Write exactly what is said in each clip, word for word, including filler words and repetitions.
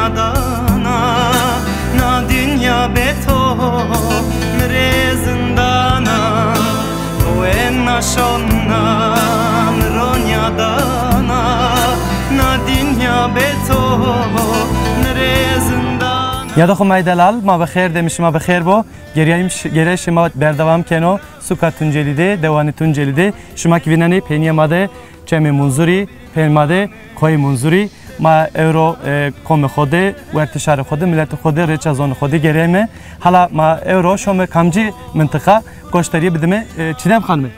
Dana, na dinya bê to mi rê zindana, wena şona mi ronya dana, na dinya bê to mi rê zindana. Yada xo may delal, ma bi xêr de, mi şima bi xêr bo. Geriyayım ş-, geriyayışê ma berdewam keno. Suka Tuncelî de, dewanê Tuncelî de. Şima kî vînenê peynîya ma de Çemê Munzurî, peyên ma de Koyê Munzurî. Ma ewro, e, komê xo de, wertê şarê xo de, miletê xo de, rêça zonê xo de gereyme. Hala ma ewro şome kamcî mintiqa, goşdarîye bidime, e, Çîdem Xanime.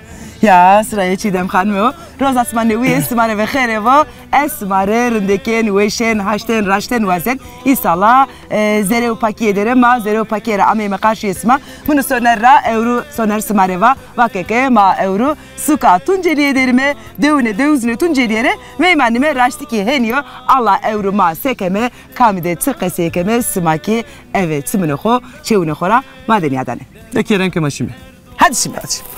Ya, sirayê Çîdem Xanime o. Roza sima newîye sima rê ve xêrê vo. Ez sima rê rindekên, weşên, haştên, raştên wazen. Îsala, e, zerê û pakîye der ê, ma zerê û pakîye ra ameyme qarşîyê sima. Min û Soner ra ewro Soner sima rê va, va ke ke ma ewro suka Tuncelîye derîme, dewine dewizunê Tuncelîye rê meymanîme, raştî kî hênî yo. Ala ewro ma sekeme, kamî de çi qesey keme, sima kî eve çimunê xo, çewunê xo ra ma de nîyadanê. De kerem ke ma şîme. Hadi şimdi, hadi şimdi.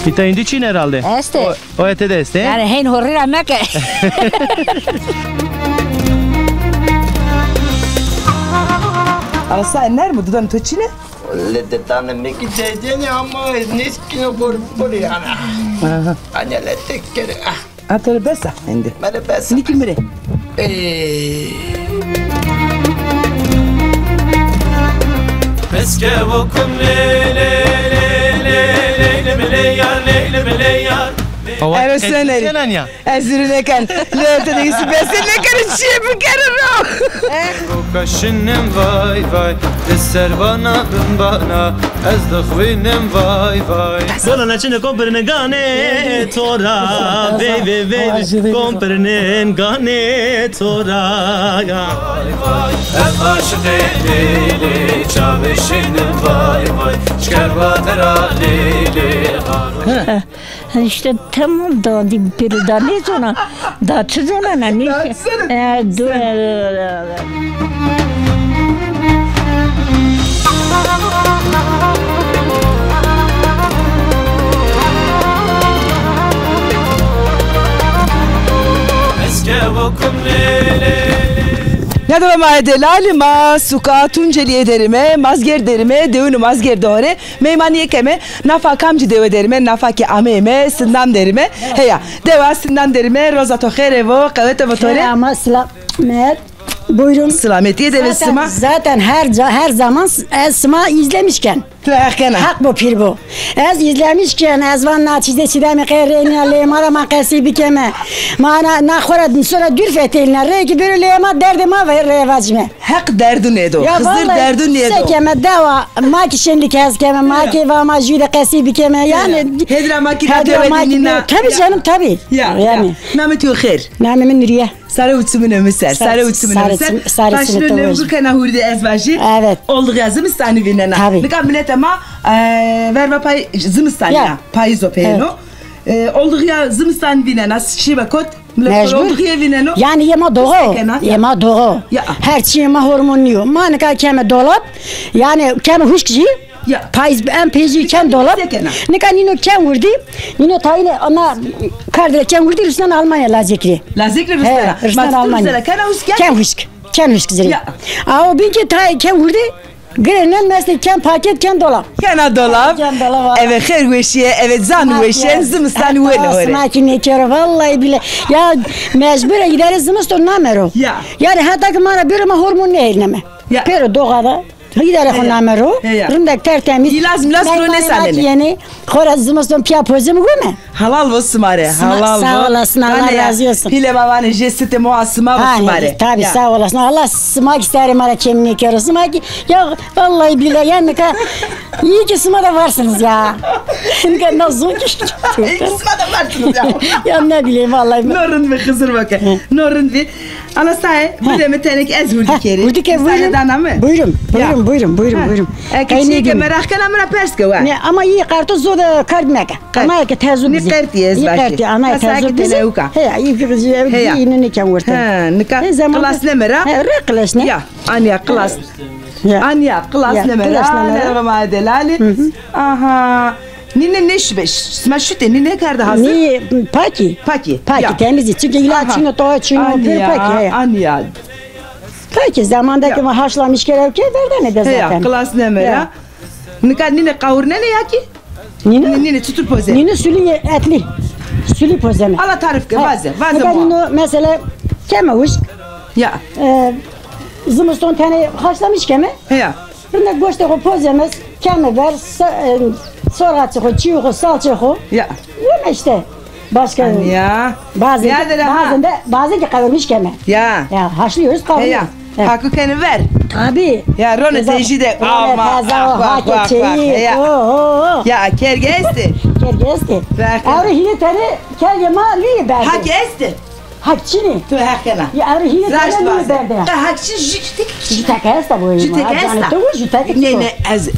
Îta îndî çin herhalde. Este. O, o ete de este. Yani hên horri ra meke. Ama sen nerede? Dudan to çine? Le de tane meki de ama neskine bor bor yani. Aha. Anne le tek kere. Ah. A to rê bes a êndî. Mi rê bes a. Nîkî mi rê. Ê. Eske vokum lê, lê, lê, lê, lê, lê, mi lê yar, lê, lê, mi lê yar. Ero Sonerî. Senan ya. Ez zûrî nêken. Lê ti de îsî bese nêkero, çîyê bikero ro. Roka şinim vay vay, di ser bana bin bana, ez dixwînim vay vay. Bola neçine kompirine ganê to ra, vey vey vey, kompirine ganê to ra. Vay vay, ez aşiqê Lêlê, çavê şinim vay vay, şker vatira Lêlê. He. Îşte tamam da, di pêro da nêzona. Da çi zona na nê? Da çi zona? E, du-, e, Eske vokum lê lê lê. Ya da ma delalî ma suka Tuncelîye derîme, Mazgêrd derîme, dewunê Mazgêrd de hore. Meymanîye keme, nafa kamcî dewe derîme, nafa ke ameyme, Sindan derîme. Heya, dewa Sindan derîme, roza to xêrê vo, qewete vo to rê. Selam, selamet. Buyurun. Selametîye de ve sima. Zaten, zaten her ca-, her zaman s-, ez sima izlemişken. Tu heq kena. Heq bo, pîr bo. Ez izlemişken, ez van na çîzê Çîdemê qey rê nîya lê ma ra ma qesî bikeme. Ma na, na xo ra, sora dûr fetelîna. Rê ki bêro lê ma derdê ma ve rê vacime. Heq derdû nêdo. Ya Xizir vallahi derdû nêdo. Se keme dewa, ma ki şenlîk hez keme, ma ki va ma jû de qesî bikeme. Ya. Yani hêdî ra ma ki na dewe dînîna. Tabii canım, tabii. Ya, yani. Namê to xêr. Namê mi Nuriye. Sare û çimunê mi ser. Sare û çimunê mi ser. Paşino newgû kena hurdî ez vajî. Evet. Oldixîya zimistanî vînena. Tabii. Nika milete ma, e, verva pay zimistanî ya. Payîzo peyêno. E, oldixîya zimistanî vînena, şîbe kot. Mecbur. Oldixîye vîneno. Yani yê ma doğa o. Yê ma doğa o. Ya. Her çîyê ma hormon nîyo. Ma nika keme dolab, yani keme huşk jî. Ya. Payîz en peyîzî ken dolab. Nika nîno ken wirdî. Nîno tayîne ana kar de ken wirdî rusnan Almanya lazekî. Lazekî rusnena. Rusnan Almanya. Ken huşk. Ken huşk. Ken huşk zirî. Ya. Awo bîn ki tay ken wirdî. Girênen mestê ken paket ken dolab. Kena dolab. Ken dolab. Eve xêr weşîye, eve zan weşen, zimistanî wêne hore. Sima kî nêkero, vallahi bile. Ya mecbur e, îdare zimiston namero. Ya. Yani heta ki ma ra bêro ma hormon nêhêrneme. Ya. Pêro doğa da. Îdare xo namero. Rindek tertemiz. Îlaz milas ro nêsanenê. Yenê. Xora zimiston pîya pozê mi gome. Halal vo sima rê, halal vo. Sağ olasın, Allah razı olsun. Hîle ma vanê jê sitê moa sima vo sima rê. Tabii, sağ olasın. Allah sima ki serê ma ra kemî nêkero. Sima ki, ya vallahi billahi ya nika iyi ki sima da varsınız ya. Nika na zor ki. İyi ki sima da varsınız ya. Ya ne bileyim vallahi. No rind bi, Xizir bo ke. No rind bi. Ala saye, bide mi tenik ez hurdî kerî. Hurdî ke, buyurun. Dana mi? Buyurun, buyurun, buyurun, buyurun. Eke çîyê ke meraq kena mi ra pers ke wa. Ne, ama iyi karto zor da kard meke. Ama ke tezu bizi. Ni qertî ez vajî. Qertî, ama tezu bizi. He, iyi ki bizi ev iyi ne ken werte. Ha, nika qilas neme ra. He, re qilas ne. Ya, anya qilas. Anya qilas neme ra. Nere ma delalî. Aha. Nîne nêşibe, sima şutê, nîne kerde hazir? Nî, pakî. Pakî. Pakî, ya. Temizî. Çünkü îla çin o, toa çin o, pür pakî, ya. Anîya. Pakî, zamanda ki ma haşlamış kerevke verdene de zaten. Heya, qilas neme ra. Nika nîne qawirnenê ya ki? Nîne? Nîne, nîne, çitur pozenê? Nîne sulî etlî. Sulî pozeme. Ala tarif ke, vaze, vaze. Nika nîno mesela keme wişk. Ya. E, zimiston tenê haşlamiş keme. Heya. Rindek goştê xo pozeme, keme ver, so-, e, sorxaçê xo, çîyê xo, salçê xo. Ya. Yeme işte. Başka. Ya. Bazen de, bazen de, bazen ki kavrulmuş keme. Ya. Ya, haşlıyoruz, kavuruyoruz. Heya. Hako kenê ver. Tabii. Ya, ronê tejî de. Ronê taze o, hakê çeyî. Heya. O, o, o. Ya, kerge estê? Kerge estê. Ewro hîrê tenê kergê ma nîyê berdê. Hak estê? Hak çinî. Tu heq kena. Ya, ewro hîrê tenê nîyê berdê. Hak çin jû teke. Jû teke esta bu. Jû teke esta. Canê to jû teke. Ne, ne, ez.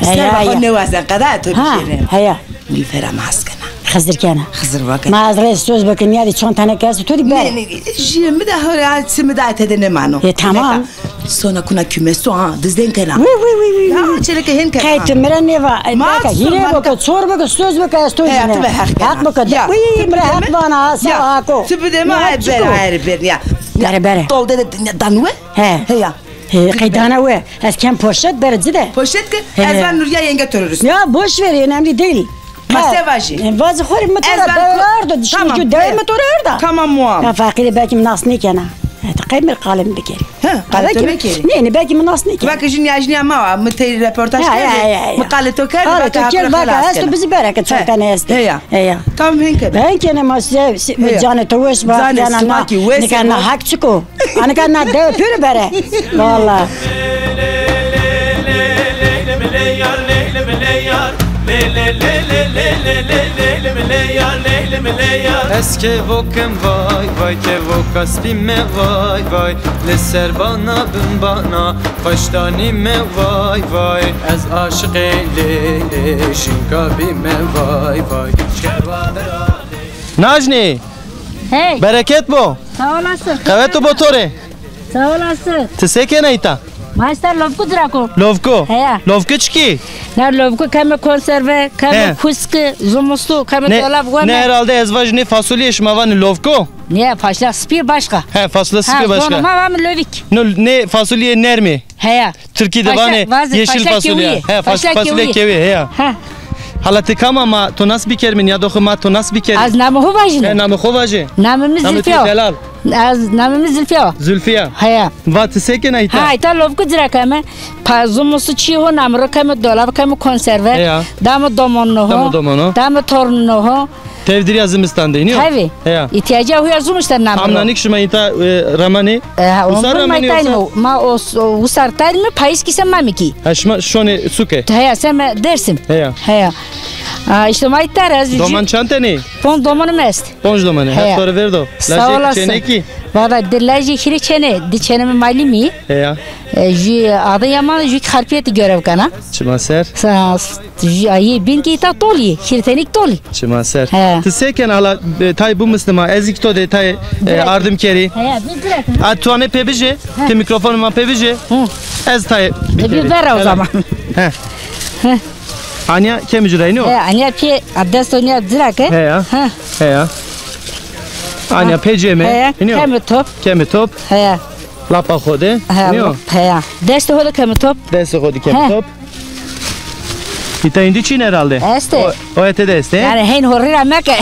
Serba xo nêwazen qeda to bişêrê. Heya. Nilüfer'e mi hes kena. Xizir kena. Xizir vakit. Ma ez rê söz bikim ya di çond tane kes tu di ber. Ne, ne, jî mi de hore, çi mi de tede nêmano. E, tamam. Sona kuna kümesto ha, dizden kena. Wi, wi, wi, wi. Ya, çeleke hen kena. Kay tu mi ra nêva. Ma hîrê biko, çor biko, söz biko, ez to jî ne. Hak biko. Ya, wi, mi ra hak vana, ha, se hako. Tu bide ma, bere, bere, ya. Bere, bere. Tolde de danwe? He. He ya. He, qey dana we. Ez kem poşet bere cide. Poşet ki, ez van Nuriye yenge terörist. Ya, boş ver, önemli değil. Ma se vajî? E, vajî xo rê mi to ra dewe ardo, dişî mi dewe mi to ra arda. Tamam, muam. Ya feqîrê belkî mi nas nêkena. Hadi qey mi rê qalê mi bikerî. Ha, qalê to bikerî. Nê, nê, belkî mi nas nêkena. Vake jin ya jin ya ma wa, mi tey reportaj kerdî. Mi qalê to kerdî, vake hako xelas kena. Ez to bizi bereke çond tane estî. Heya. Heya. Tamam, hen kena. Hen kena ma se, canê to weş ba, canê ma ki weş. Nika na hak çiko. Anika na dewe pêro bere. Valla. Ez kevokim vay vay, kevoka spî me vay vay, li ser bana bin bana, xweştanî me vay vay. Ez aşiqê lê lê şinka bî me vay vay. Najnê. Hey. Bereket bo. Sağ olasın. Qewet û bo to rê. Sağ olasın. Ti se kena îta? Ma esta lovku dirako. Lovku? Heya. Lovku çikî? Na lovku keme konserve, keme kuskî, zumustu, keme dolab weme. Ne herhalde ez vaj nê fasulye şima vanê lovku? Ne, fasulye spî başka. He, fasulye spî başka. Ha, zona ma vame lovik. No, nê fasulye nermî. Heya. Tirkî de vanê yeşil fasulye. He, fasulye kewî, heya. Ha. Hala ti kam a, ma to nas bikerîme, nîyadoxê ma to nas bikerî. Ez namê xo vajîne. He, namê xo vajê. Namê mi Zülfiye. Delal. Ez namê mi Zülfiye. Zülfiye. Heya. Va ti se kena îta? Ha, îta lovku cira keme. Pa zumustu çî ho namro keme dolab, keme konserve. Heya. Dame domonû ho. Dame domonû. Dame tornû ho. Tevdîrîya zimistan de, nîyo? Tabii. Heya. Îhtîyaca huya zimistan namro. Amnanik şima îta, e, ramanî? E, ha, usar ramanî yoksa? Ma o, o usar tarîme, payîz kî se mame kî. Ha, şima şonê suke? Heya, seme Dersim. Heya. Heya. A, işte ma îta ra ez. Doman çand tenî? Pon domanî mi est. Ponc domanî. Heya. Heq to rê verdo. Sağ olasın. Lajê çênê kî? Valla di lajê hîrê çênê, di çênê mi malî mi. Heya. E, jü adı yaman, jü Xarpêtî görev kena. Çima ser. Sa-, jü ayê bin ki ta tolî, hîrê tenî kî tolî. Çima ser. He. Ti se ken hala, e, tay bimisnî ma, ez kî to de tay, e, ardim kerî. He, bir direkt. A, tu ame pê bijê, ti mîkrofonê ma pê bijê. Hı. Ez tay bikerî. E, bir ver o zaman. He. He. Anya kemî cira, nîyo? He, anya pê, a, dest o nîya cira ke. He ya. He. He ya. Anya pê cême. He ya. Nîyo? Kemî top. Kemî top. He ya. Lapa xo de. He, nîyo? He ya. Destê xo de keme top. Destê xo de keme top. Îta îndî çin herhalde. Estê. O, o ete de estê. Yanî hên horî ra meke.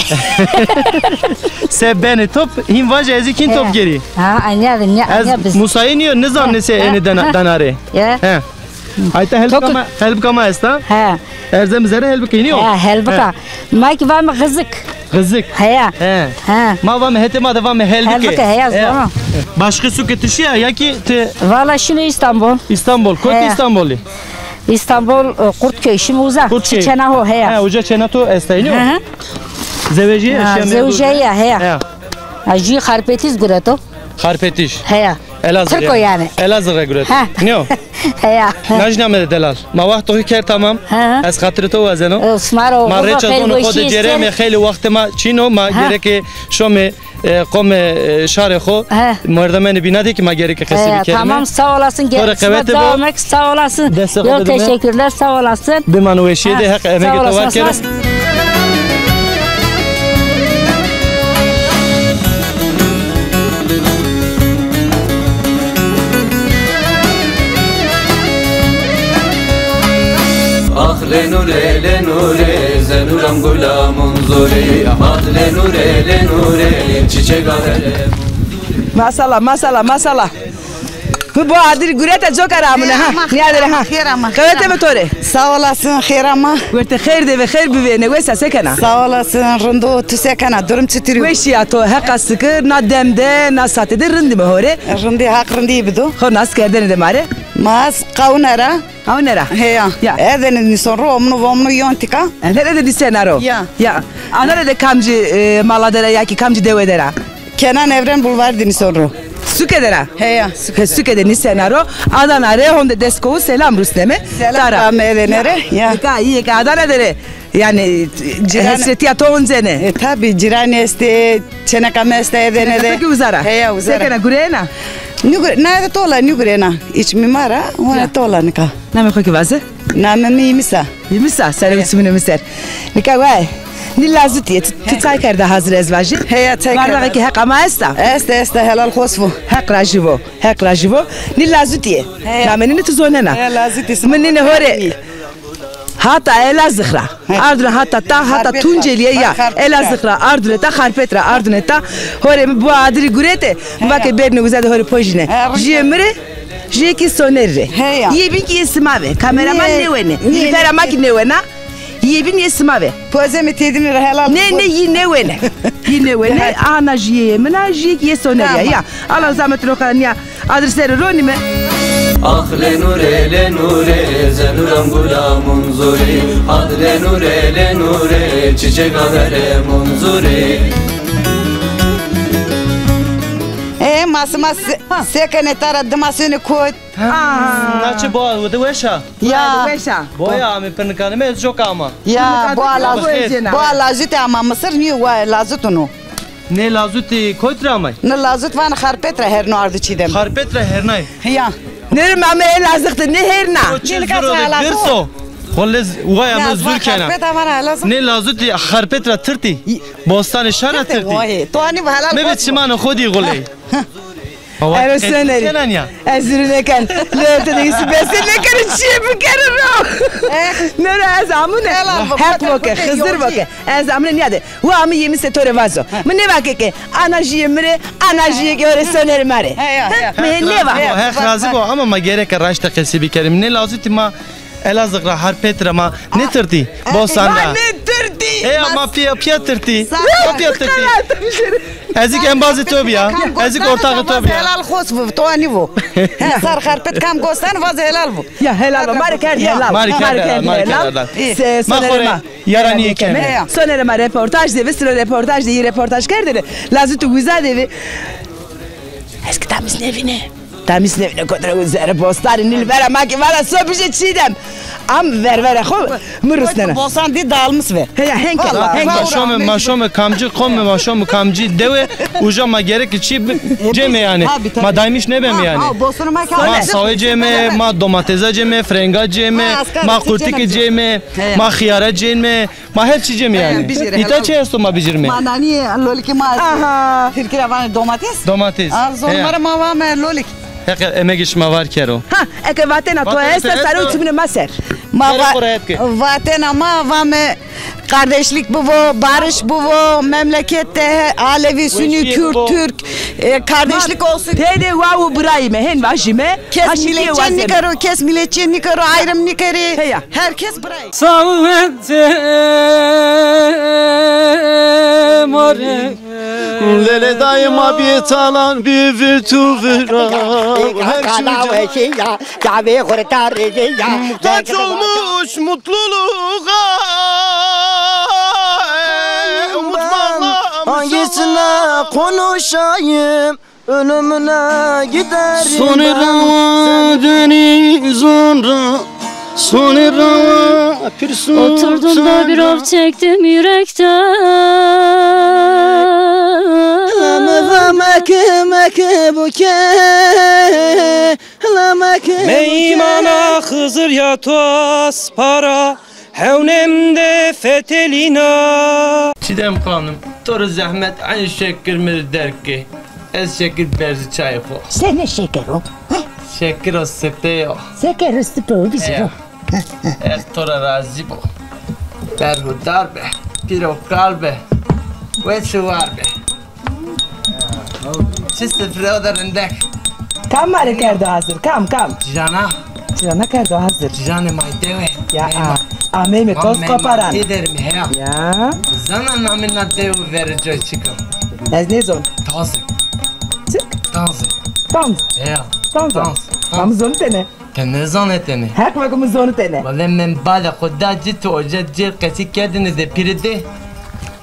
Se benê top, hîn vaje ez kî kîn top kerî. Ha, anya de, anya biz. Ez musayî nîyo, nizanê se enê dana, dana rê. Ya. He. Ayta helbika ma, helbika ma esta. He. Erzem zere helbika nîyo? He, helbika. He. Ma kî vame xizik. Xizik. Heya. He. He. Ma vame, hetê ma de vame helbike. Helbike, heya, zona. Başka suke ti şîya ya kî ti? Valla şîne Îstanbul. Îstanbul. Kotî Îstanbulî? Îstanbul, e, Kurtköy. Şîme uza. Kurtköy. Çêna ho, heya. He, uca çêna to estay, nîyo? Hı hı. Zewejîye, ha, zewejîye, heya. Heya. Ha, jü Xarpêtî zî gureto. Xarpêtîş. Heya. Elazığ. Tirk o yanî. Elazığ ra guret. Ha. Nîyo? Heya. Najna mi de delal. Ma wexto xo kerd tamam. Ha. Ez xatirê to wazeno. E, sima ro. Ma rêça zonê xo de cêreme, xeylê wextê ma çin o, ma gereke şome E, qomê, e, şarê xo, he, merdemenê bîna de ki ma gereke qesî bikerîme. Tamam, sağ olasın. Xo rê qewete bo. Sağ olasın. Destê xo bidime. Teşekkürler, sağ olasın. Bimano weşîye de, Heq emegê to war kero. Ah lenure lenure, zenuram gula munzuri. Ah lenure lenure, çiçek alere. Masala, masala, masala. Bu, bu adir gureta coka ra amune ha. Niyadere ha. Xêr ama. Qewete mi to rê. Sağ olasın, xêr ama. Werte xêr de ve xêr bivêne, wesa se kena? Sağ olasın, rind o, tu se kena, durum çitur o? Weşîya to, Heqa sikir, na dem de, na sate de rindîme ho rê. Rindî, Haq rindî bido. Ho nas kerdene de ma rê. Ma ez Qawune ra. Qawune ra. Heya. Ya. Edene nîson ro, omnu vomnu yon tika. Edene de nîsena ro. Ya. Ya. Anare de kamcî, e, mala de ra ya ki kamcî dewe de ra? Kenan Evren Bulvarî de nîson ro. Suke de ra? Heya, suke de. He, suke de nîsena ro. Adana rê honde dest kowu selam rusneme. Selam. Tara. Ame edene rê. Ya. Nika, iyi ki Adana de rê. Yani, ci-, hesretiya to oncene. E, tabi, cîranî estê, çêneka mi estê edene de. Peki uza ra? Heya, uza ra. Se kena, gureyena? Nîgure-, na eve tola nîgurena. Hiç mi ma ra, hona tola nika. Namê xo kî vaze? Namê mi Yemîs a. Yemîs a, serê mi çimine mi ser. Nika way, nî lazutî yê, tu, tu çay kerda hazir ez vajî? Heya, çay kerda. Vardaxê kî Heqa ma esta? Esta, esta, helal xos vo. Heq rajî vo, Heq rajî vo. Nî lazutî yê. Heya. Namê nîne tu zonena. Heya, lazutî. Mi nîne ho rê. Hata Elazığ ra ardune hata ta, hata Tuncelîye ya. Elazığ ra ardune ta, Xarpêt ra ardune ta. Ho rê mi bu adirî gurete, mi vake bêrine uza de ho rê pojîne. Jiyê mi rê, jiyê kî Sonerî rê. Yê bîn kî yê sima ve. Kameraman nêwene. Nîlüfer ama kî nêwena. Yê bîn yê sima ve. Pozê mi têdîne rê helal. Nê, nê, yî nêwene. Yî nêwene. Ana jiyê yê min a, jiyê kî yê Sonerî ya. Ya. Allah zahmet ro kara nîya. Adresê rê ronîme. Ah lenure lenure, zenuram gula munzuri. Ah lenure lenure, çiçek alere munzuri. E, ma sima se-, se kenê, tara dima senê kot? Na çi bo, de weş a? Ya. Weş a. Boya amê pirnikanê mi, ez coka ama. Ya, boya lazutî ama Misir nîyo, wa lazutî no. Nê lazutî kot ra amay? Nê lazut vanê Xarpêt ra herno ardo çî de. Xarpêt ra hernay? Ya. Nê rê ma mi Elazığ de nêherna. O çi zûr o de girs o. Xo lez uay ama zûr kena. Nê lazutî Xarpêt ra tirtî. Bostanê şar ra tirtî. To anî helal. Mebe çimanê xo dî xo ley. Ero Sonerî. Ez zûrî nêken. Lê ti de îsî bese nêkeno, çîyê bikero ro. Nê ro ez amune. Heq vo ke, Xizir vo ke. Ez amune nîya de. Wa mi Yemîsê to rê vazo. Mi nêvake ke ana jiyê mi rê, ana jiyê ke ho rê Sonerî ma rê. Mi hê nêva. Heq razî bo, ama ma gereke raşte qesî bikerîme. Nê lazutî ma Elazığ ra, Xarpêt ra ma nêtirtî. Bosan ra. Ma nêtirtî. Eya ma pîya, pîya tirtî. Ma pîya tirtî. Ez kî embazê to bîya. Ez kî ortaxê to bîya. Helal xos vo, to anî vo. Sar Xarpêt kam gostan vaz helal vo. Ya helal vo. Ma rê kerd helal. Ma rê kerd helal. Ma rê kerd helal. Se-, Sonerê ma. Yaranîye keme. Sonerê ma reportaj de, vistiro reportaj de, yî reportaj kerdêne. Lazutî uza de vî. Ez kî tamîz nêvîne. Tamîz nêvîne, kotre uzere bostanê Nîlüfer ama kî vana so bije Çiğdem. Am ververa xo mi rusnena. Bostan dî dalmis ve. Heya, henke, henke. Ma şome, ma şome kamcî qome, ma şome kamcî dewe, uca ma gereke çî bi-, cême yanî. Ma daymiş nêbeme yanî. Ma sawe cême, ma domateza cême, frenga cême, ma qurtike cême, ma xiyara cême. Ma her çî cême yanî. Îta çi esto ma bijîrme. Ma nanî lolikê ma. Aha. Tirkî ra vanê domates. Domates. A, zon ma ra ma vame lolik. Heq emegê şima var kero. Ha, eke vatena to esta, sare û çimine ma ser. Ma va-, vatena ma vame kardeşlik bivo, barış bivo, memlekette Alevi, Sunni, Kürt, Türk, e, kardeşlik olsun. Pêde wa û birayîme, hên vajîme. Kes miletçe nîkero, kes miletçe nîkero, ayrım nîkerê. Heya. Her kes birayî. Sağ ol, Lele dayı ma bir talan bir virtü vira. Her şey ya, ya ve kurtarıcı ya. Muhtaç olmuş mutluluğa. Umut bağlamış. Hangisine konuşayım? Ölümüne giderim. Sonê rawa denîzon ra, sonê rawa pîrson. Oturdum da bir of çektim yürekten. Meke meke buke, la meke buke. Meymana Xizir ya to aspara, hewnem de fetelîna. Çîdem Xanim, to rê zehmet, enê şekir mi rê derg ke. Ez şekir berzî çayê xo. Senê şekir o? Şekir o, sipê o. Şekir o, sipê o, bizî o. Ez to ra razî bo. Berhudar be, pîr û kal be, weş û war be. Çi sifre o de rindek. Kam ma rê kerdo hazir? Kam, kam? Cîrana. Cîrana kerdo hazir. Cîranê ma dewe. Ya, a, ameyme toz qaparan. Tê derîme, heya. Ya. Zana namê na dewe verê coy çik o? Ez nêzon. Tanz. Çik? Tanz. Tanz. Heya. Tanz. Tanz. Ma mi zonitêne. Ti nêzanetêne? Heq veke mi zonitêne. Wele min balê xo da ci, ti oca cêr qesî kerdêne de pîrê de.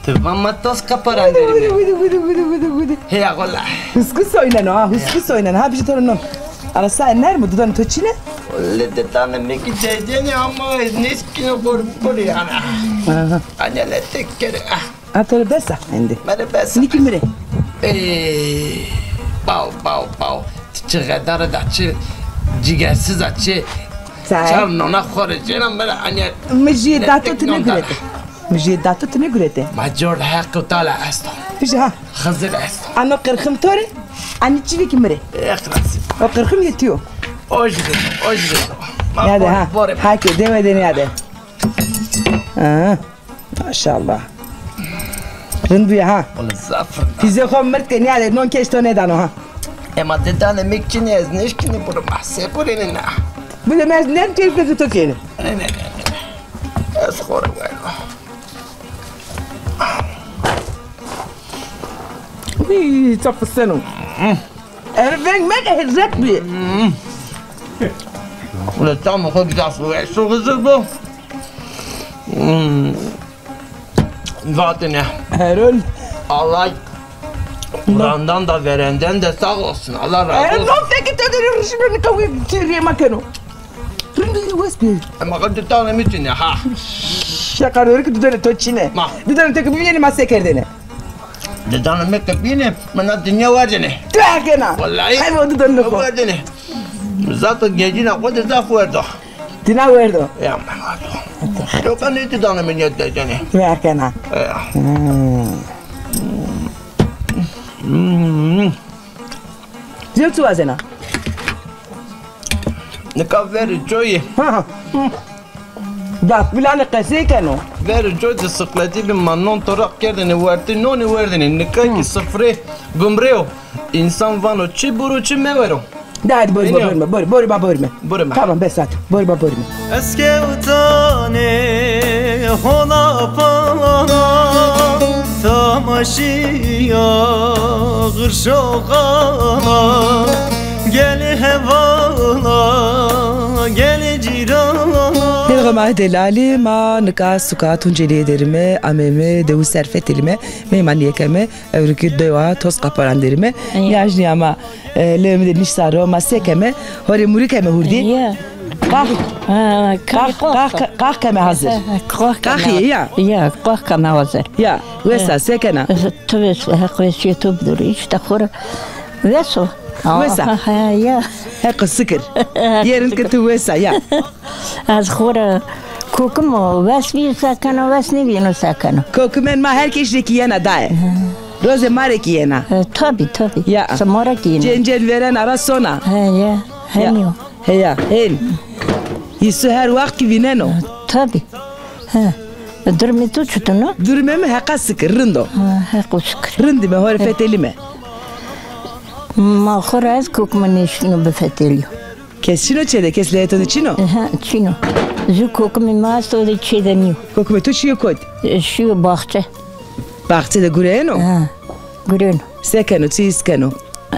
Ti va ma toz qaparan derîme. Widi, widi, widi. Heya wele. Huskî soyneno ha, huskî soyneno ha, bijî to rê non. Ara saê nerm o, didanê to çin ê? Wele didanê mi kî ceycen ê ama ez nêşkîno xo rê bibirî ana. Aha. Anele tek kere. Ah. A to rê bes a endî. Mi rê bes a. Nîkî mi rê. Ey, baw, baw, baw. Ti çi xedar a da, çi cigersiz a, çi çar nona xo rê cêna mi rê anya. Mi jûyê da to ti nêguretê. Mi jûyê da to ti nêguretê. Ma cor de Heq û Teala esto. Pişt ha. Xizir esto. Ano qirxim to rê, anî çivîkî mi rê. Ixlas. O qirxim yê ti yo. O jî rê, o jî rê. Nîyade ha. Hakê, dewe de nîyade. Ha. Maşallah. Rind bîye ha. Wele zaf rind a. Pîzê xo mird ke nîyade non keş to nêdano ha. Ema didanê mi kî çin ê, ez nêşkînî buro ma. Se burênî na. Bide mi ez nem keyfê to kênî. Ne, ne, ne, ne. Ez xo rê weno. Uy, ça fiseno. Ere veng meke hezret bî. Wele tamê xo zaf weş û xizir bo. Hmm. Vatêne. Erol. Allah kurandan da verenden de sağ olsun. Allah razı olsun. Erol, no fekî to de rişîno nika wî tîrîyê ma keno. Rind bî, wes bî. Ema qe didanê mi çin ê ha. Şeqarorî ki didanê to çin ê. Ma. Didanê to ki bibînenî ma se kerdêne. Didanê mi ki bînê, mi na dinya werdêne. Ti erkena. Wellahî. Hebe o didanê xo. Werdêne. Zaten gecîna xo de zaf werdo. Dina werdo. Ya, mi werdo. Yoka nê didanê mi nîyet derkêne. Mi erkena. Ya. Hmm. Hmm. Zî çi wazena? Nika verê coyî. Ha, ha. Hı. Da, filanê qesey keno. Verê coy de siqletî bî, ma non toraq kerdêne wertê, nonê werdêne. Nika kî sifre gumre yo. Însan vano çi buro çi mewero. De hadi, borî ba, borî ba, borî, borî ba, borî me. Borî me. Tamam, bes hadi. Borî ba, borî me. Ez kewtanê hona pana, tamaşîya xirşoxana, gelê hevala, gelê cîrana. Hêrxê ma delalî, ma nika suka Tuncelîye derîme, ameyme dewu ser fetelîme, meymanîye keme. Ewro kî dewa Tozqaparan derîme. Ya. Nîyajnîya ma, e, lewê mi de nişta ro, ma se keme? Horê murî keme hurdî. Ya. Qax. Ha, qax, qax, qax keme hazir. Ha, ha, qax keme. Qax yê ya. Ya, qax keme hazir. Ya, wes a, se kena? Tu wes, Heq wesîyê to bidûrî. Îşte xora wes o. Wes a. Ha, ha, ya. Heq sikir. Yê rind ke tu wes a, ya. Ez xo ra kokim o, wes bîyo se keno, wes nêbîyeno se keno. Kokimên ma her keşî rê kî yena daye. Rozê ma rê kî yena. E, tabî, tabî. Ya. Sima ra kî yena. Cên cên vêrena ra sona. He, ya. Henî yo. Heya, hên. Îsu her wext kî vîneno. E, tabî. He. Durumê to çitin o? Durumê mi heqa sikir, rind o. Ha, heqo sikir. Rindîme, horê fetelîme. Ma xo ra ez kokime nêşkîno bifetelîyo. Kes çin o çê de, kes leyê to de çin o? Ehe, çin o. Zu kokimê ma esto, o de çê de nîyo. Kokimê to şîyo kot? E, şîyo baxçe. Baxçe de gureyeno? Ha, gureyeno. Se keno, çi îs keno?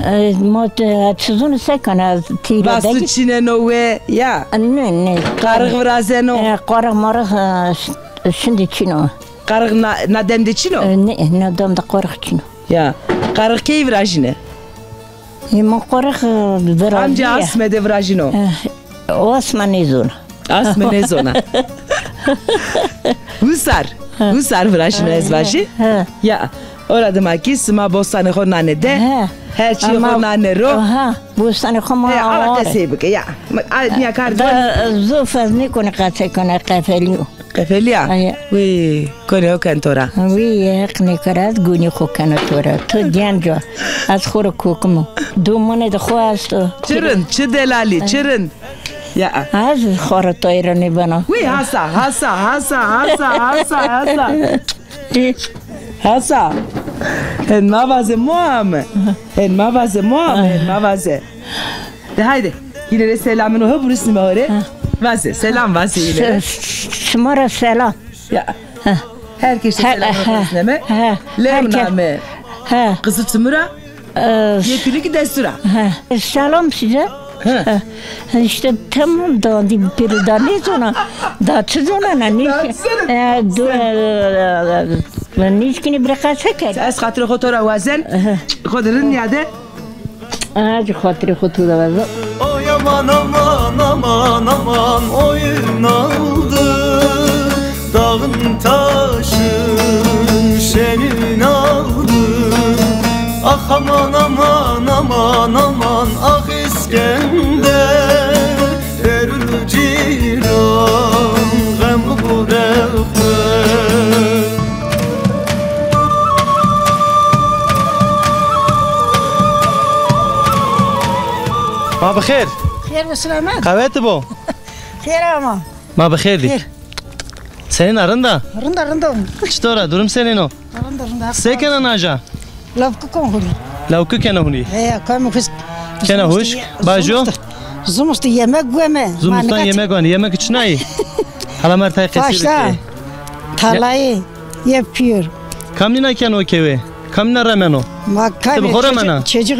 E, ma te, çi zûnî se kena, tîra. Vasu çineno we, ya? Ne, ne. Qarix virazeno? E, qarix marix, e, ş-, şindî çin o. Qarix na, na dem de çin o? E, ne, na dem de qarix çin o. Ya. Qarix key virajîne? Ê, ma qorix, e, virajîye. Amca asme de virajîno. E, o asme nêzona. Asme nêzona. Husar. Ha. Husar virajîno ez vajî. Ha. Ya. Ora dima kî sima bostanê xo nanê de. Ha. Her çî xo nane ro. Aha, bostanê xo ma. He, ala qesey bike ya. A, niya kar. Da zof ez nêkonî qesey kone, qefelîyo. Qefelîya? Aye. Wî, konê xo ken to ra. Wî, Heq nêkero ez gonî xo keno to ra. To genc o. Ez xo ra kokimo. Domanê de xo esto. Çi rind, çi delalî, çi rind. Ya. Ez xo ra tayra nêbena. Wî, hasa, hasa, hasa. Hasa. Hen ma vaze mo ame. Hen ma vaze mo ame, hen ma vaze. De haydi. Yine de selamın o, burası mı öyle? Vaze, selam vaze yine. Şima ra selam. Ya. Herkese selam vazneme. Lew name. Kızı Timura. Yeküli ki destura. Selam size. Ha. E, işte tamam da di piri da ne zona. Da çi zona na ne. E, du, e, nişkini bire qese kerd. Ez xatirê xo to ra wazen. Xo de rind nîyade. Ez xatirê xo to ra wazen. Oy aman aman aman aman oyun aldı. Dağın taşın şenin aldı. Ah aman aman aman aman ah İskender, derul ciran, gem bu refet. Ma bi xêr. Xêr ve selamet. Qewet bo. Xêr ama. Ma bi xêr dî. Xêr. Senîn a, rind a? Rind a, rind a. Çitor a, durum senîn o? Rind a, rind a. Se kena naja? Lawkî kon hunî. Lawkî kena hunî. He, kam hus. Kena huş. Bajo. Zumustî yemek gueme. Zumustan yemek gueme. Yemek çinayî? Hala mer tay qesî bike. Talayî, yep pîyor. Kam nîna keno kewe? Kam nîna remeno? Ma kam. Ti bi xo remena? Çocuk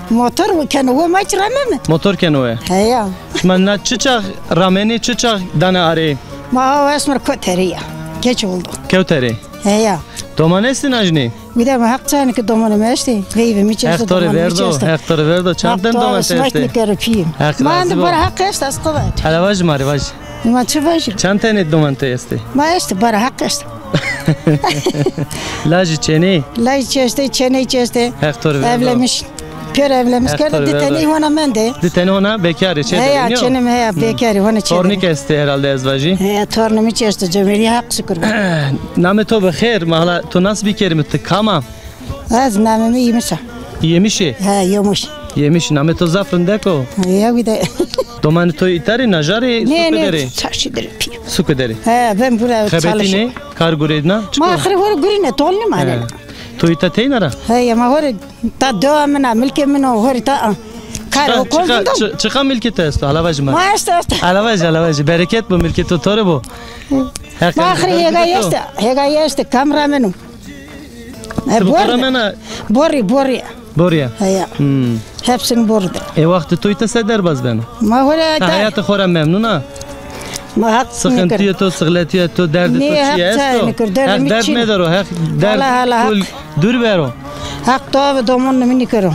motor keno, we ma çi rememe? Motor keno we. He ya. Şima na çi çax ramenî, çi çax dane arê? Ma o esmer koterî ya. Geç oldu. Kewterê. He ya. Doman estî najnî? Wî de mi heq çayne ki domanê mi estî. Veyve mi çesto, domanê mi çesto. Heq to rê verdo, heq to rê verdo. Çand ten doman te estê? Heq razî bo. Ma ende bara heq est, ez qevet. Hele vajî ma rê, vajî. Ma çi vajî? Çand tenê doman te estê? Ma estî, bara heq est. Lajî çênê? Lajî çi estê, çêney çi estê. Heq to rê verdo. Evlemiş. Pêr evlemiş kerde, di tenî hona mendê. Di tenî hona bekarî, çê de. Heya, çênê mi heya, bekarî, hona çê de. Tornîk estê herhalde ez vajî. Heya, tornê mi çi esto, cemêrî heq şukur be. Namê to bi xêr, ma hala to nas bikerîme, ti kam a? Ez namê mi Yemiş a. Yemişî? He, Yemiş. Yemiş, namê to zaf rindek o. Heya, wî de. Domanê to îta rê, naja rê, suke derê? Nê, nê, çarşî derê pî. Suke derê. He, ben bura çalışî. Xebetînê, kar gurêdna? Ma xirê hore gurîne, tolnî ma ne. To îta teyna ra? Heya, ma hore Ta dewa min a, milkê min o, horî ta a. Kar o kol dindom. Çiqa milkê to esto? Hala vajî ma. Ma esto, esto. Hala vajî, hala vajî. Bereket bo, milkê to to rê bo. Ma axirî hêgayî esto, hêgayî esto, kam rameno. E, ti bi xo ramena? Borî, borî. Borî ya? Heya. Hmm. Hepsini borî de. E, wextê to îta se derbaz beno? Ma hore ta. Heyatê xo ra memnun a? Ma heq nêkero. Sıkıntıyê to, sixletîya to, derdê to çi esto? Heq derd medero, heq derd kul dûr bero. Heq to ve domonê mi nêkero.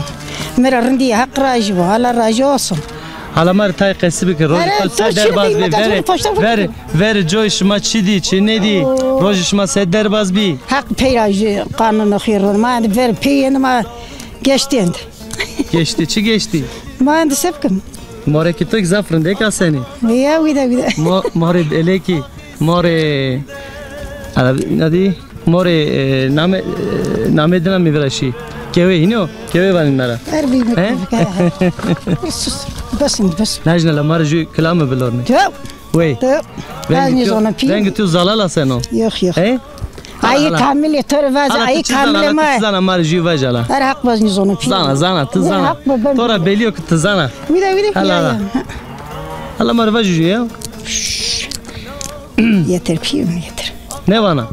Mi ra rindî, heq rajî bo, hala rajî olsun. Hala ma rê tay qesî bike, rojê to se derbaz bî, verê, verê, verê coy şima çi dî, çi nêdî, rojê şima se derbaz bî. Heq pey ra jî qanûnê xo ro, ma ver pey êndî, ma geçtî êndî. Geçtî, çi geçtî? Ma êndî se bikim? Morekî to kî zaf rindek a senî. Ya, wî de, wî de. Mo-, morê belekî, morê, ala, ne dî? Morê, e, name, e, namê dina mi viraşî. Kewe hîno, kewe vanî na ra. Her bir. He? Sus, bes êndî, bes. Najna la ma rê jû kilame bilornê. Ya. Wey. Vengê to, vengê to zalal a seno? Yox, yox. He? Ayî kamilê to rê vaze, ayî kamilê ma. Ti zana, ma rê jû vaj hala. Her heq vaj nîzono pî. Zana, zana, ti zana. To ra belî yo ki ti zana. Wî de, wî de. Hala, hala. Hala ma rê vaj jû ya. Yeter pî, yeter. Ne vana?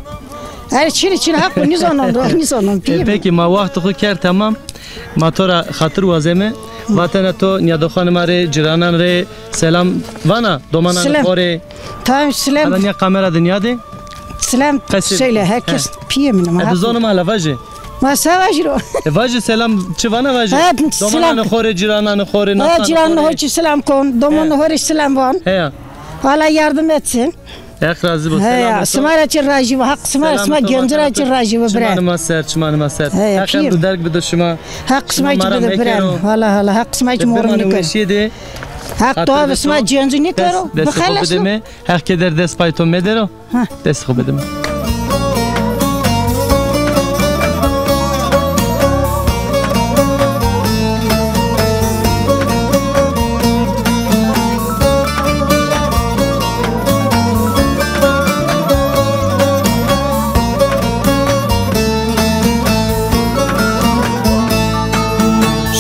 Her çînî çînî heq nîzono, nîzono pî. E, peki, ma wextê xo kerd temam. Ma to ra xatir wazeme. Vatena to nîyadoxanê ma rê, cîranan rê selam vana, domanan xo rê. Tamam, selam. Hala nîya kamera de nîyade. Selam söyle, herkes pîyê min ama. E, bizonê ma hala vaje. Ma se vajî ro. E, vaje selam, çi vana vaje. Domananê xo rê, cîrananê xo rê, nasanê xo rê. Cîrananê xo çi selam kon, domananê xo rê selam van. Heya. Allah yardım etsin. Heq razî bo. Heya, sima ra çi razî bo. Heq sima, sima genci ra çi razî bo, bira. Çimanê ma ser, çimanê ma ser. Heq emrû derg bido şima. Heq sima çi bido, bira. Hala, hala, Heq sima çi morim nîkero. Heq dua bi sima genci nîkero. Bixeles. Heq keder dest pay to medero. Dest xo bide mi.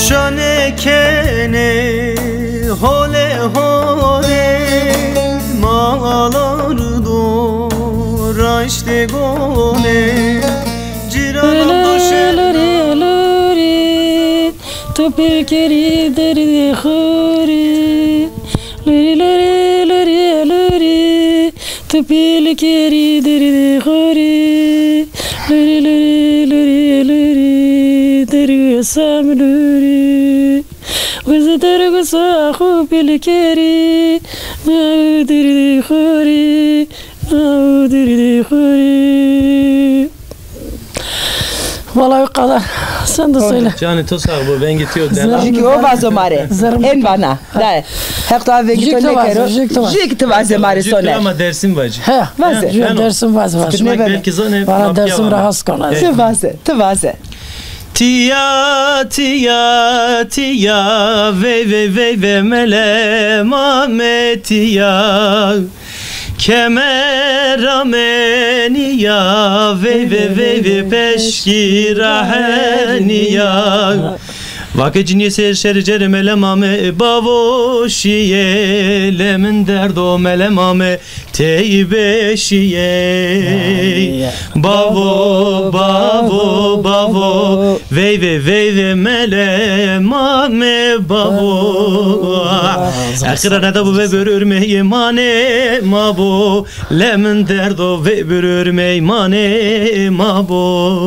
Şane kenê hole hole, ma alardo raştê gole. Cîranan do şena. Luri, luri, tu pil kerî derdê xo rî. Luri, luri, luri, luri, tu pil kerî derdê xo rî. Luri, luri, luri, luri, dergûsa mi luri. Weze dergûsa xo pil kerî, ma derdê xo rî, ma derdê xo rî. Vallahi o kadar. Sen de söyle. Canê to sağ bo, vengê to yo delal. Jikî o vazo ma rê. Ên vana. Da. Heq to vengê to nêkero. Jikî to vaze ma rê Soner. Ama Dersim vacî. He. Vaze. Dersim vaze, vaze. Belki zone. Valla Dersim rahatsız kalır. Ti vaze, ti vaze. Tîya, tîya, tîya, veyve, veyve, mele, mame, tîya. Kemera me nîya, veyve, veyve, peşkî rahe nîya. Vake cinîye ser şerî cerê mele, mame, bavo şîye, le min derdo mele, mame. Tey beşîyey. Bavo, bavo, bavo. Veyve, veyve, mele, mame, bavo. Exira neda bu ve börür meymanê ma bo. Le min derdo ve börür meymanê ma bo.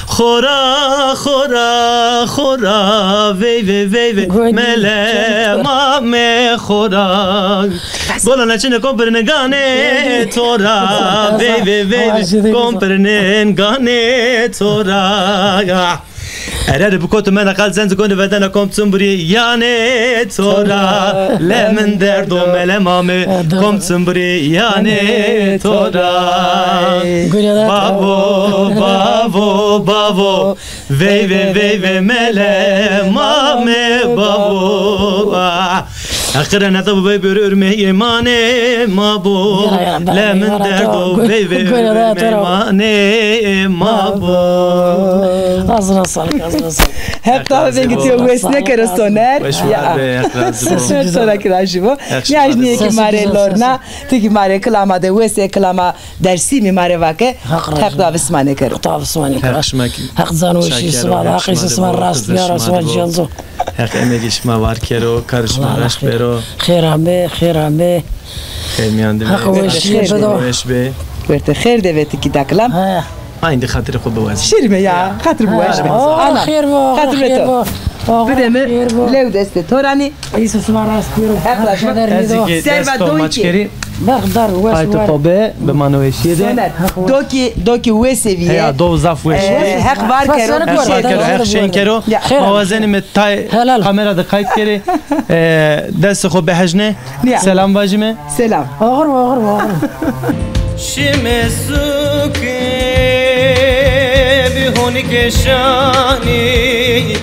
Xora, xora, xora, veyve, veyve, mele, mame, xora. Gola neçine kom pirnên ganê to ra, veyve, veyve, kom pirnên ganê to ra. Erere bi kotu mena qal zenzi goni vedena kom çumburî yanê to ra. Le min derdo mele mame kom çumburî yanê to ra. Bavo, bavo, bavo. Veyve, veyve, mele mame bavo. Heqire neta bu vey börür meymanê ma bo. Le min derdo veyve börür meymanê ma bo. Ağzına sağlık, ağzına sağlık. Heq ta vengê to wes nêkero Soner. Ya. Soner sona kirajî bo. Nîyajnîye ki ma rê lorna. Ti ki ma rê kilama de wes ê, kilama Dersîmî ma rê vake. Heq razî bo. Heq davisma nêkero. Heq davisma nêkero. Heq şima kî. Heq can weşî şima de, Heq îşê şima rast biyaro, şima cîyanzo. Heq emegê şima war kero, karê şima reş bero. Xêr ame, xêr ame. Xêr mîyan de. Heq weşîye bido. Weş be. Werte xêr de ve ti kî dakilam. Aynı xatirê xo biwazî. Şirme ya, xatir biwazî. Ana, xêr bo, xatir be to. Bide mi lew destê to ra nî. Îso sima rast biro. Heq razî bo. Ez kî serva desto maç kerî. Berxdar, wes. Qaytê xo be, bimano weşîye de. Soner, do kî, do kî wesê vîye. Heya, do zaf weş. Ee, Heq var kero. Heq var kero, Heq şên kero. Ma wazenîme tay kamera de qayt kerê. Ee, destê xo bihejne. Selam vajîme. Selam. Oxir, oxir, oxir. Şime suke bi honikê şanî.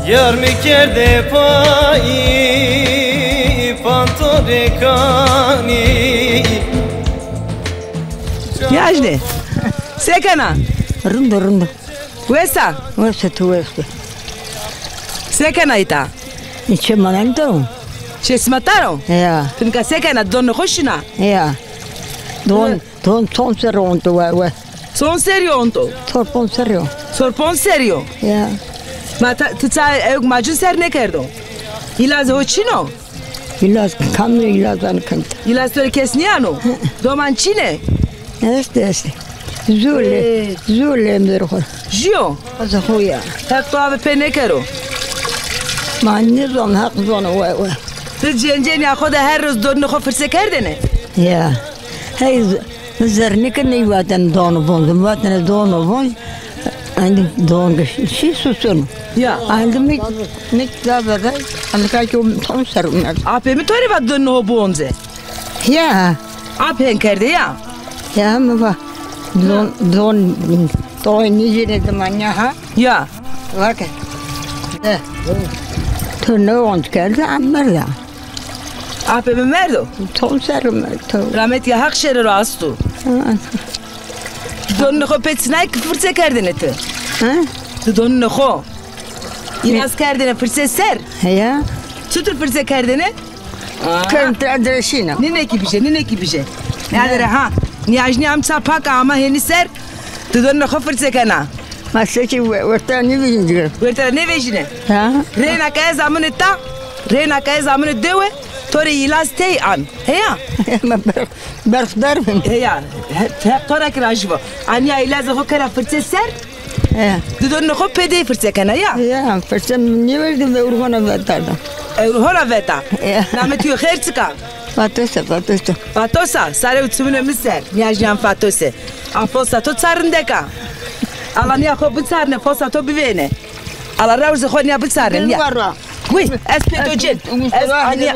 Yar mi kerde payî pantorê kanî. Yajne. Se kena? Rind o, rind o. Wes a? Wes a, ti wes be. Se kena îta? Çê ma nîtaro. Çê sima taro? Ya. Ti nika se kena, donê xo şina? Ya. Don, don, ton ser onto we, we. Çond serrî yo onto? Çor ponc serrî yo. Çor ponc serrî yo? Ya. Ma ta, ti ça ewk macun ser nêkerdo? Îlazê ho çin o? Îlaz kam nê, îlaz anî kam ta. Îlaz to rê kes nîyano? Doman çin ê? Estê, estê. Zûl ê, zûl ê emzerê xo. Jîyo? Ez xo ya. Heq to ave pê nêkero. Ma nêzon, Heq zono, we, we. Ti cêncênîya xo de her roz donê xo firse kerdêne? Ya. Hey, z-, zernike ney vatene don û vonc. Vatene don û vonc. Endî don ge-, şî susun. Ya. Endî mi, mi da vede, endî ka ki tam ser. Apê mi to rê va donê xo bonce. Ya. Ap hen kerde ya. Ya mi va. Don, don, toy nîjîne dimanya ha. Ya. Vake. E. Tu ne onc kerde, em merda. Apê mi merdo? Tom ser merdo. Rametîya Heq şêrê ro asto. Ha. Donê xo pê çinay ki firse kerdêne ti? Ha? Ti donê xo. Îraz kerdêne firse ser? Heya. Çutir firse kerdêne? Aa. Kêm tira direşîna. Nînekî bije, nînekî bije. Nîyade ra ha. Nîyajnî am ça pak a ama hênî ser. Ti donê xo firse kena. Ma se ki we-, wertê ra nêvejîne. Wertê ra nêvejîne. Ha? Reyna ke ez amune ta, reyna ke ez amune dewe, to rê îlaz tey an. Heya? Ma berx-, berxdar bin. Heya. He, he, to ra ki rajî bo. Anîya îlazê xo kera firse ser. He. Ti donê xo pê dey firse kena ya? Ya, firse nêverdî ve urhona veta da. E, urhona veta. Ya. Namê to yo xêr çik a? Fatosa, Fatosa. Fatosa, sare û çimunê mi ser. Nîyajnîyan Fatose. A fosa to ça rindek a. Ala nîya xo biçarne, fosa to bivêne. Ala rewzê xo nîya biçarne, nîya. Wî, ez pê to cên. Ez anîya.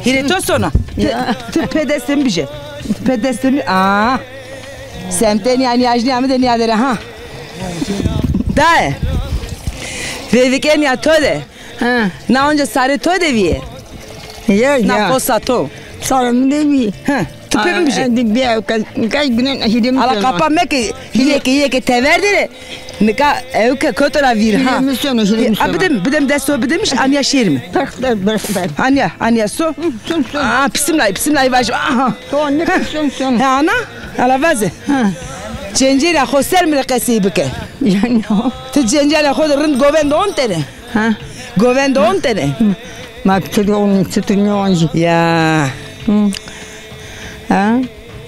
Hîrê to sona. Ti, ti pê destê mi bije. Ti pê destê mi. Aa. Semtê nîya nîyajnîya mi de nîyade ra ha. Daye. Vêvikê nîya to de. Ha. Na onca sarê to de vîye. Ya, ya. Na fosa to. Sarê mi de vîye. Ha. Ti pê mi bije. Endî bîya, kay güne hîrê mi. Ala qapa meke, hîrê ke, hîrê ke tever dere. Nika ewke koto ra vîr ha. Hîrê mi sono, hîrê mi sono. A, bide mi, bide mi, dest to bide mi, anîya şêrîme. Berxdar, berxdar. Anîya, anîya so. Son, son. Aa, bismillah, bismillah vajo. Aha. To ne son, son. Ha, ana, ala vaze. Ha. Cêncênîya xo ser mi rê qesey bike. Yanî o. Ti cêncênîya xo de rind govend ontêne? Ha? Govend ontêne? Ma tu de on, tu tu ne onci. Ya. Hı. Ha?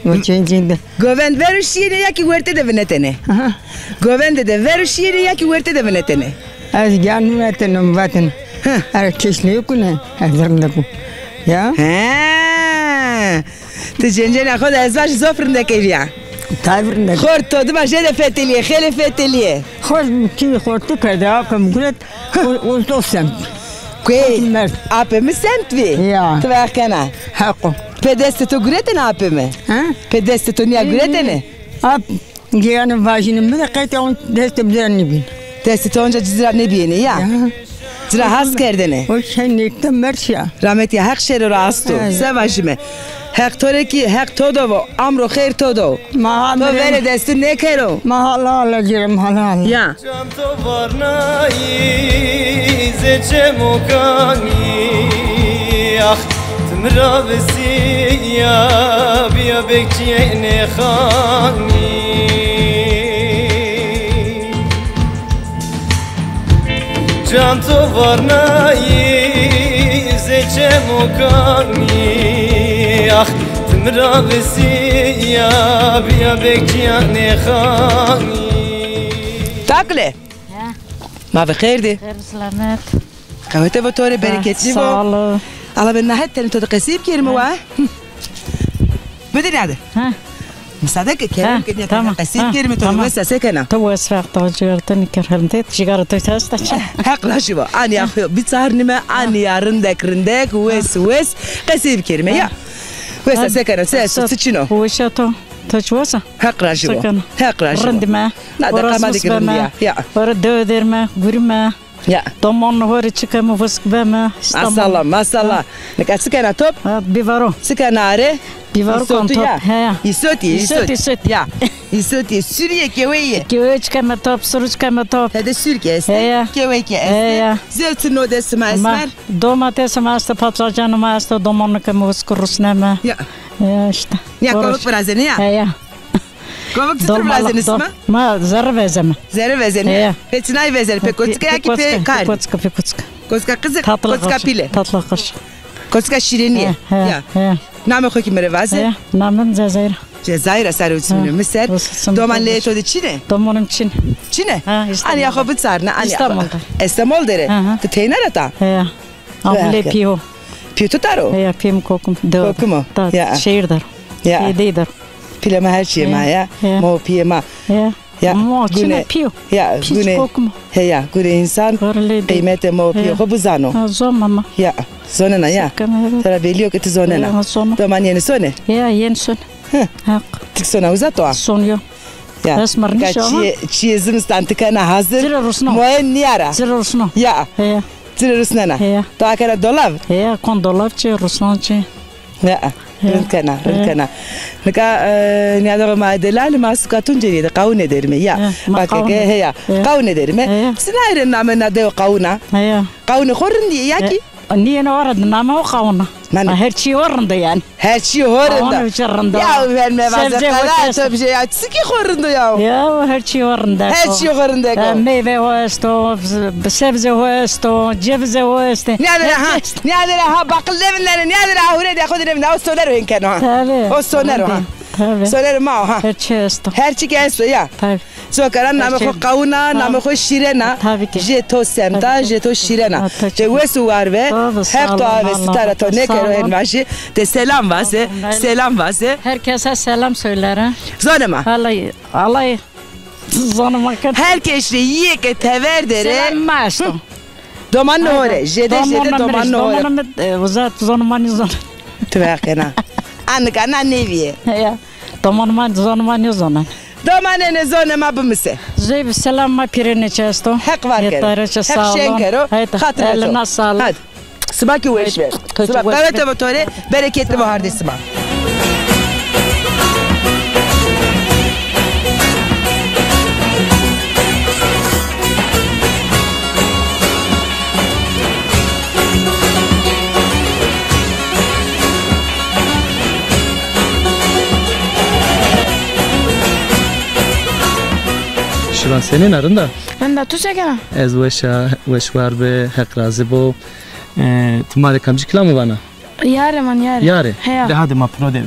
O cêncên de. Govend ver û şîyêne ya ki wertê de vinetêne? Aha. Govende de ver û şîyêne ya ki wertê de vinetêne? Ez gan vinetêne, mi vatêne. Hı. Ere keş nêkune, ez rindek o. Ya? He. Ti cêncêna xo de ez vajî zof rindek ê vîya. Tabi rindek. Xort to dima jêde fetelîye, xêlê fetelîye. Xort kî xortu kerde, akim guret, o, o, o semt. Kuê? Xort merd. Apê mi semt vî? Ya. Ti veq kena. Heqo. Pê destê to guretêne apê mi? Ha? Pê destê to nîya guretêne? Ap Gêyanê vajîne mi de qetê on destê mi ci ra nêbîyêne. Destê to onca ci ra nêbîyêne ya? Ya. Ci ra has kerdêne. O şey nêkte merşîya. Rametîya Heq şêro ra asto. Evet. Se vajîme? Heq to rê kî, Heq to do vo, amro xêr to do. Ma to verê destû nêkero. Ma hala hala ci ra, ma hala hala. Ya. Can to varnayî zê çemokanî, ax, ti mi ra visîya, bîya bekçîyê nêxanî. Can to varnayî zê çemokanî, ax, ti mi ra visîya, bîya bekçîya nêxanî. Takle. Ha. Ma ve xêr dî. Xêr selamet. Qewete vo to rê, bereketli vo. Sağ ol. Ala ben nahet tenê to de qesî bikerîme wa. Bide nade. Ha. Misade ke, kerem ke, tamam, qesî bikerîme to de, wes a, se kena? To wes, wext to, cigara to nîker, helmtet, cigara to test aç. Heq rajî vo. Anîya xo biçarnîme, anîya rindek rindek, wes wes qesî bikerîme ya. Wes a, se kena? Se esto, ti çin o? Wes a to. To çi wes a? Heq rajî vo. Heq rajî vo. Rindîme. Na de qama de ki rindîya. Ya. Ora dewe derme, gurîme. Ya. Domonê ho rê çi keme, visk beme. Maşallah, maşallah. Nika çi kena top? Ha, bîvaro. Çi kena are? Bîvaro kan top. He ya. Îsotî, îsotî. Îsotî, îsotî. Ya. Îsotî, surîye, keweyî. Keweyî çi keme top, suru çi keme top. Tede sirke estê. He ya. Keweyî ke estê. He ya. Zewçî nodesê ma esmer. Domatesê ma esto, patlıcanê ma esto, domonê keme, visk rusneme. Ya. Ya îşte. Ya, kovik virazenê ya. He ya. Kovik çitur virazenê sima? Ma zerre vezeme. Zerre vezenê? He ya. Pê çinay vezenê? Pê koçika ya ki pê kardî? Pê koçika, pê koçika. Koçika qizî, koçika pîle. Tatlı kaşık. Koçika şîrenî ya. He, he. Namê xo kî mi rê vaze. He, namê mi Cezayir. Cezayir a, sare û çimunê mi ser. Doman leyê to de çin ê? Domonê mi çin. Çin ê? Ha, İstanbul'da. Anîya xo biçarne, anîya xo. İstanbul'da. Estemol der ê? Hı hı. Ti teyna ra ta? He. Amule pîyo. Pîyê to dar o? Heya, pîyê mi kokim. Kokim o. Ya. Şehir dar. Ya. Pîyê dey dar. Pîlê ma her çîyê ma ya. Ya. Ma û pîyê ma. Ya. Ya, ma çina pîyo. Ya, pîyo gune, kokim. Heya, gune însan qîmetê ma û pîyê xo bizano. Ha, zon ama. Ya, zonena ya. Tera belî yo ke ti zonena. Ya, zono. Doman yenî sonê? Ya, yenî sonê. Hı. Haq. Tik sona uza to a? Son yo. Ya. Esmer nişo ama. Çîyê, çîyê zimistan ti kena hazir. Zire rusno. Moye nîyara. Zire rusno. Ya. Heya. Zire rusnena. Heya. To akena dolav? Heya, kon dolav çi, rusnan çi. Ya. Rind kena, rind kena. Nika, e, nîyadoxê ma delal, ma suka Tuncelîye de qawune derîme. Ya. Bak ke heya. Qawune derîme. Sina rê name na dewe qawuna? Heya. Qawune xo rindîye ya kî? Nîyeno ora de name o qawuna. Her çî o rind o yanî. Her çî ho rind o. Qawune çi rind o. Ya ver mevaze qala to bije ya. Sikî xo rind o ya. Ya, her çî ho rind o. Her çî ho rind o. Meyve ho esto, sebze ho esto, cevize ho esto. Nîyade ra ha, nîyade ra ha baqil levindene, nîyade ra ha hure de xo de levindene. O soner o hên keno ha. Tabii. O soner o ha. Tabii. Soner o ma o ha. Her çî esto. Her çî ke esto ya. Tabii. Zokera namê xo qawuna, namê xo şîrena. Tabii ki. Jê to semta, jê to şîrena. De wes û war be. Heq to avê sitara to nêkero hên vajî. De selam vaze, selam vaze. Herkese selam söylerim. Zonê ma. Vallahi, vallahi zonê ma ke. Her kes rê yê ke tever de rê. Selam ma esto. Domanê ho rê, jêde jêde domanê ho rê. Domanê mi, e, uza zonê ma nêzonê. Ti veqena. A nika na nêvîye. Ya. Domanê ma, zonê ma nêzonê. Domanêne zonê ma bimise. Zey bi selam ma pîrêne çi esto. Heq var kero. Heq şên kero. Xatirê to. Elina sağlık. Hadi. Sima kî weş be. Sima qewete bo to rê, bereketli bo hardê sima. Şivan senîn a, rind a? Rind a, tu se kena? Ez weş a, weş war be, Heq razî bo. E, ti ma rê kamcî kilamî vana? Yarê ma, yarê. Yarê? Heya. De hadi ma piro de.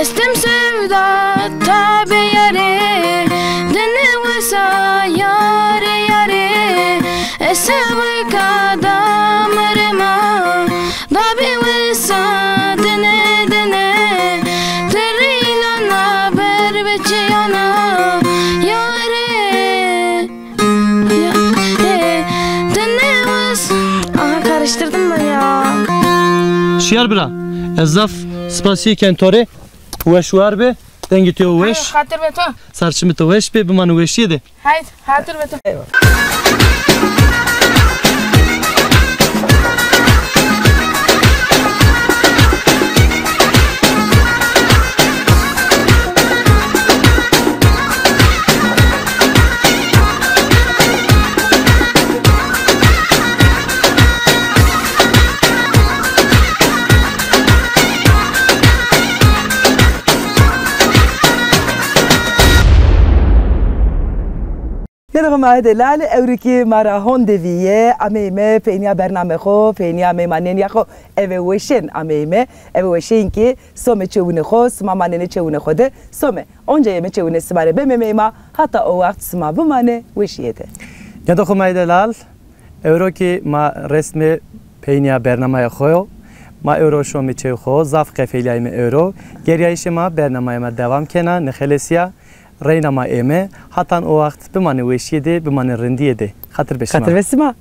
Estim sevda tabê yarê, dine wesa yarê yarê, esewika damirê ma. Dabê wesa dine dine, ti rîlana ber bi çiyana, yarê, ya, e, dine wes-, aha, karıştırdım ben ya. Şiyar bira, ez zaf spasî ken to rê, weş war be, dengê to weş. Xatir be to. Sarçimê to weş be, bimanê weşîye de. Haydi, hatır ve to. Eyvallah. Nêdoxê ma hê delal, ewro kî ma ra honde vîye, ameyîme peynîya bernamê xo, peynîya meymanênîya xo, eve weşên ameyîme, eve weşên kî somê çewunê xo, sima manenê çewunê xo de, some. Onca yeme çewunê sima rê beme meyma, hata o waxt sima bimanê weşîye de. Nêdoxê ma hê delal, ewro kî ma resmê peynîya bernamaya xo yo. Ma ewro şomê çew xo, zaf qefelîyayme ewro. Gerîyayîşê ma, bernamaya ma dewam kena, nêxelesîya. Reyna ma ême, hatan o waxt bimanê weşîye de, bimanê rindîye de. Xatir be şima. Xatir be sima.